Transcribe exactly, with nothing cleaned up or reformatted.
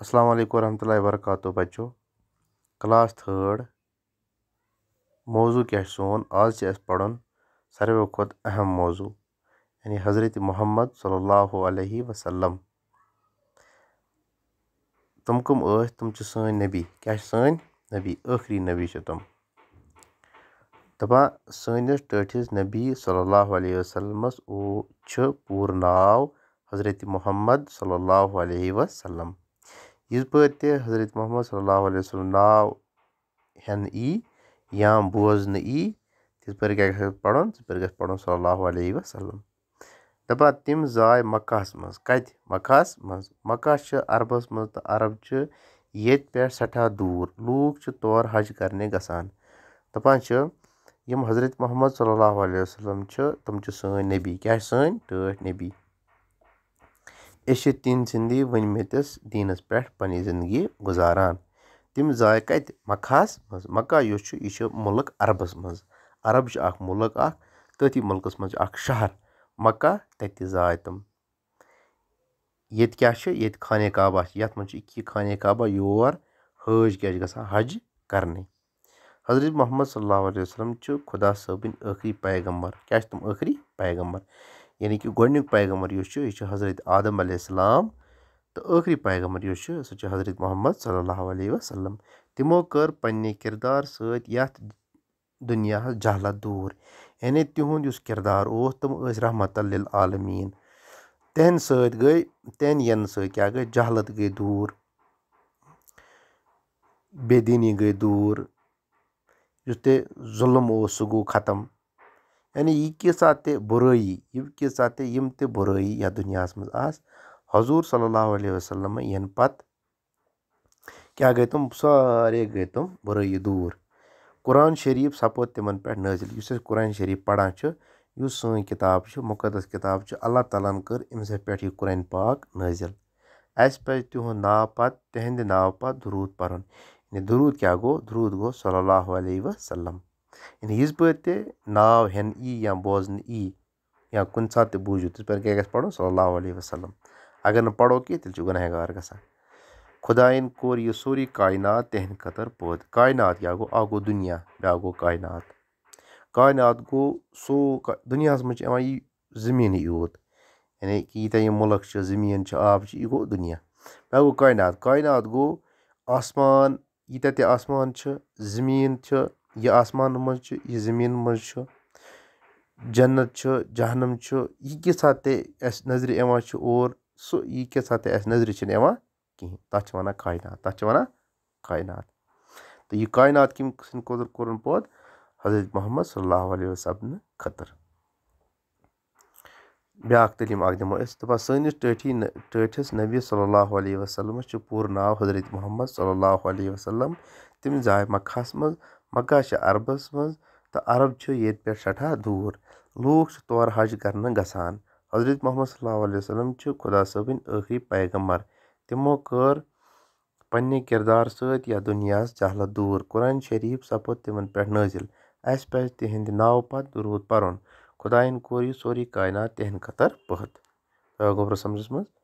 السلام علیکم ورحمۃ اللہ وبرکاتہ۔ بچو، کلاس تھٲڈ۔ موضوع کیٛاہ چھُ سون؟ آز چھُ اَسہِ پَرُن ساروِیو کھۄتہٕ اہم موضوع، یعنی حضرت محمد صلی اللہ علیہ وسلم۔ تِم کٕم ٲسۍ؟ تِم چھِ سٲنۍ نبی۔ کیٛاہ چھِ سٲنۍ نبی؟ ٲخری نبی چھِ تِم۔ دَپان، سٲنِس ٹٲٹھِس نبی صلی اللہ علیہ وسلمس او-، چھُ پوٗرٕ ناو حضرت محمد صلی اللہ علیہ وسلم۔ یِتھ پٲٹھۍ تہِ حضرت محمد صلی اللہ علیہ وسلم ناو ہٮ۪نہٕ یی یا بوزنہٕ یی، تِتھ پٲٹھۍ گژھِ پَرُن، تِتھ پٲٹھۍ گژھِ پَرُن صلی اللہ علیہ وسلم۔ دَپان، تِم زاے مکہس منٛز۔ کَتہِ؟ مکہس منٛز۔ مکہ چھِ عربس منٛز تہٕ عرب چھِ ییٚتہِ پٮ۪ٹھ سٮ۪ٹھاہ دوٗر۔ لوٗکھ چھِ تور حج کرنہِ گژھان۔ دَپان چھِ، یِم حضرت محمد صلی اللہ علیہ وسلم چھِ، تِم چھِ سٲنۍ نبی۔ کیٛاہ چھِ سٲنۍ؟ ٹٲٹھۍ نبی۔ أسۍ چھِ تِہنٛدِ سٕنٛدِ ؤنمٕتِس دیٖنس پٮ۪ٹھ پنٕنۍ زندگی گُزاران۔ تِم زاے کَتہِ؟ مکہس منٛز۔ مکہ یُس چھُ، یہِ چھُ مُلک عربس منٛز۔ عرب چھُ اکھ مُلک اکھ، تٔتھی مُلکس منٛز چھُ اکھ شہر مکہ، تَتہِ زاے تِم۔ ییٚتہِ کیٛاہ چھُ؟ ییٚتہِ خانہ کعبہ چھُ، یَتھ منٛز چھُ یہِ خانہ کعبہ، یور حٲج کیٛاہ چھِ گژھان؟ حج کرنہِ۔ حضرت محمد صلی اللہ علیہ وسلم چھُ خدا صٲبٕنۍ ٲخری پیغمبر۔ کیٛاہ چھِ تِم ٲخری پیغمبر؟ یعنی کہِ گۄڈٕنیُک پیغمبر یُس چھُ، یہِ چھُ حضرت آدم علیہ السلام، تہٕ ٲخری پیغمبر یُس چھُ، سُہ چھُ حضرت محمد صلی اللہ علیہ وسلم۔ تِمو کٔر پننہِ کردار سۭتۍ یَتھ دُنیاہس جہالت دوٗر۔ یعنی تِہُنٛد یُس کردار اوس، تِم ٲسۍ رحمت للعالمین۔ تِہنٛدِ سۭتۍ گٔے، تِہنٛدِ یِنہٕ سۭتۍ کیٛاہ گٔے؟ جہالت گٔے دوٗر، بے دیٖنی گٔے دوٗر، یُس تہِ ظُلم اوس، سُہ گوٚو ختم۔ یعنی یہِ کیٖژاہ تہِ بُرٲیی، یِم کیٖژاہ تہِ، یِم تہِ بُرٲیی یَتھ دُنیاہَس منٛز آسہٕ، حضوٗر صلی اللہ علیہ وسلم یِنہٕ پَتہٕ کیٛاہ گٔے تِم؟ سارے گٔے تِم بُرٲیی دوٗر۔ قرآن شریٖف سَپُد تِمَن پٮ۪ٹھ نٲزِل۔ یُس أسۍ قرآن شریٖف پَران چھِ، یُس سٲنۍ کِتاب چھِ، مُقدس کِتاب چھِ، اللہ تعالیٰ ہَن کٔر أمِس پٮ۪ٹھ یہِ قرآن پاک نٲزِل۔ اَسہِ پَزِ تِہُنٛد ناو پَتہٕ، تِہِنٛدِ ناوٕ پَتہٕ درود پَرُن۔ یعنی درود کیٛاہ گوٚو؟ درود گوٚو صلی اللہ علیہ وسلم۔ یعنی یِژ پٲرۍ تہِ ناو ہٮ۪نہٕ یی یا بوزنہٕ یی یا کُنہِ ساتہٕ تہِ بوٗزِو، تِژ پٲرۍ کیٛاہ گژھِ پَرُن؟ صلی اللہ علیہ وسلم۔ اگر نہٕ پَرو کینٛہہ، تیٚلہِ چھُ گُنہگار گژھان۔ خۄدایَن کوٚر یہِ سورُے کاینات تِہِنٛدِ خٲطرٕ پٲدٕ۔ کاینات کیٛاہ گوٚو؟ اَکھ گوٚو دُنیا، بیٛاکھ گوٚو کاینات۔ کاینات گوٚو سُہ کا-، دُنیاہَس منٛز چھِ یِوان یہِ زٔمیٖنٕے یوت۔ یعنی کہِ ییٖتیٛاہ یِم مُلک چھِ، زٔمیٖن چھِ، آب چھِ، یہِ گوٚو دُنیا۔ بیٛاکھ گوٚو کاینات۔ کاینات گوٚو آسمان، ییٖتیٛاہ تہِ آسمان چھِ، زٔمیٖن چھِ، یہِ آسمانَن منٛز چھِ، یہِ زٔمیٖنَن منٛز چھُ، جنت چھُ، جہنم چھُ، یہِ کیٛاہ سا تہِ اَسہِ نظرِ یِوان چھُ اور، سُہ، یہِ کیٛاہ سا تہِ اَسہِ نظرِ چھِنہٕ یِوان کِہیٖنۍ۔ تَتھ چھِ وَنان کاینات، تَتھ چھِ وَنان کاینات۔ تہٕ یہِ کاینات کٔمۍ سٕنٛدِ خٲطرٕ کوٚرُن پٲدٕ؟ حضرت محمد صلی اللہ علیہ وسلم خٲطرٕ۔ بیٛاکھ تعلیٖم اَکھ دِمو أسۍ، دَپان، سٲنِس ٹٲٹھی ن-، ٹٲٹھِس نبی صلی اللہ علیہ وسلمَس چھُ پوٗرٕ ناو حضرت محمد صلی اللہ علیہ وسلم۔ تِم زاے مکہَس منٛز، مکہ چھِ عربَس منٛز، تہٕ عرب چھِ ییٚتہِ پٮ۪ٹھ سٮ۪ٹھاہ دوٗر۔ لوٗکھ چھِ تور حج کرنہٕ گژھان۔ حضرت محمد صلی اللہ علیہ وسلم چھِ خدا صٲبٕنۍ ٲخری پیغمبر۔ تِمو کٔر پننہِ کردار سۭتۍ یَتھ دُنیاہَس جہالت دوٗر۔ قرآن شریٖف سَپُد تِمَن پٮ۪ٹھ نٲزِل۔ اَسہِ پَزِ تِہِنٛدِ ناوٕ پَتہٕ درود پَرُن۔ خۄدایَن کوٚر یہِ سورُے کاینات تِہِنٛدِ خٲطرٕ پٲدٕ۔ تۄہہِ گوٚبرا سمجھَس منٛز؟